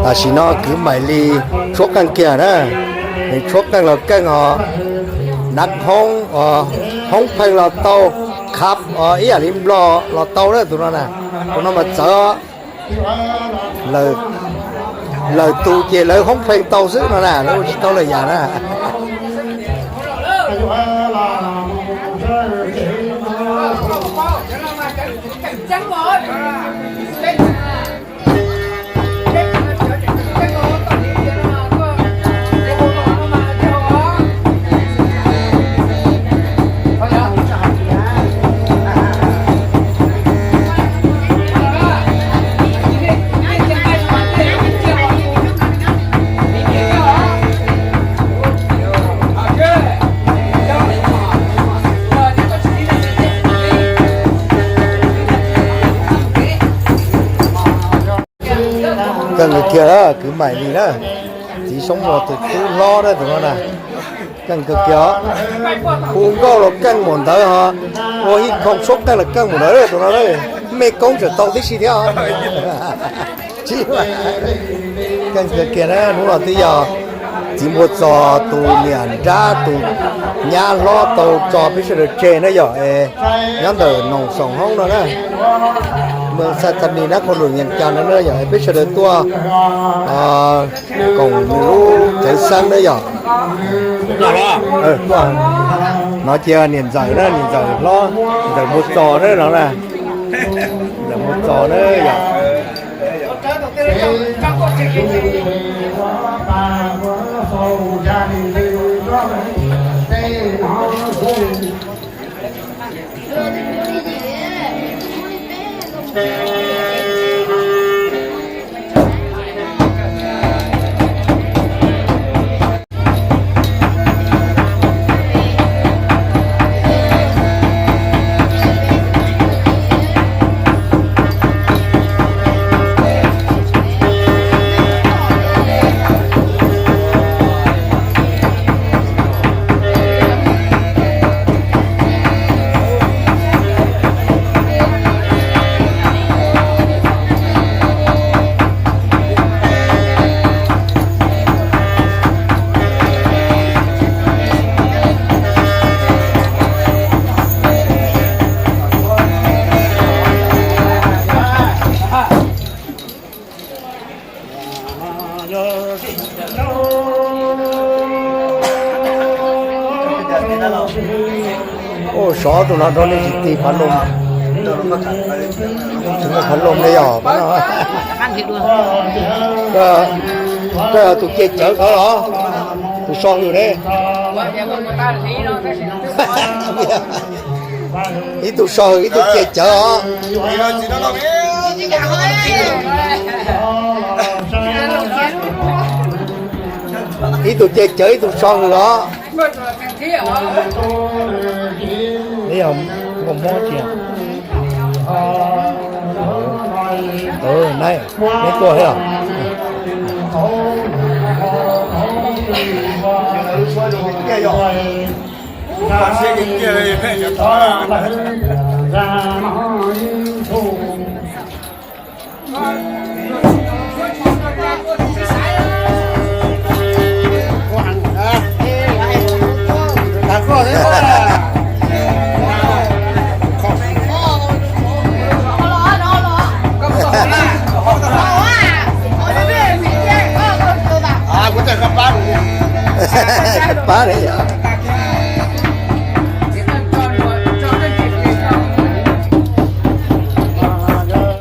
Tam sim no kwv Maim Lis tshuab qeej kiag na, nws tshuab qeej los keej os, nab hoob, hoob pheej los tau, khab ib yam li Nplog los tau na tus no na, tus no mas txawv. Lawm tus ces lawv hoob pheej tau xwb no na, lawv ua tsis tau lawm yam na. Keej kiag kwv Maim Lis na, txiv Soob Muas tus tub hlob na tus no na. Keej kawg kiag, hu nkauj los keej mus ntawd ho, ua hij khoo tshuab qeej los keej mus ntawd tus no, mej koob tseem tau tib si thiab. Keej kawg kiag na, hnub no twb yog txiv Npua Txos tus niam nrab tus nyab hlob tau tso peb sawv daws tseg na yom, es nyob ntawm Noom Xoom Hoob no na, moos Xais Thas Nis nab qhua lum Nyees Cas no na yom, es peb sawv daws tuaj koom nws lub txawv xeeb na yom. No ces niam ntxawm na, niam ntxawm hlob, ntxawm Npua Txos na no na, ntxawm Npua Txos na yom. Ua sov tus no rau nej tsis tig phav loo, tsis muaj phav loo ne yog pab no. Koj yog tus ce cawv ko los tus so hwm ne? Ib tug so hwm ib tug ce cawv os. Ib tug ce cawv ib tug so hwm os. Neb yog muaj mob cia. Neb tuaj thiab los?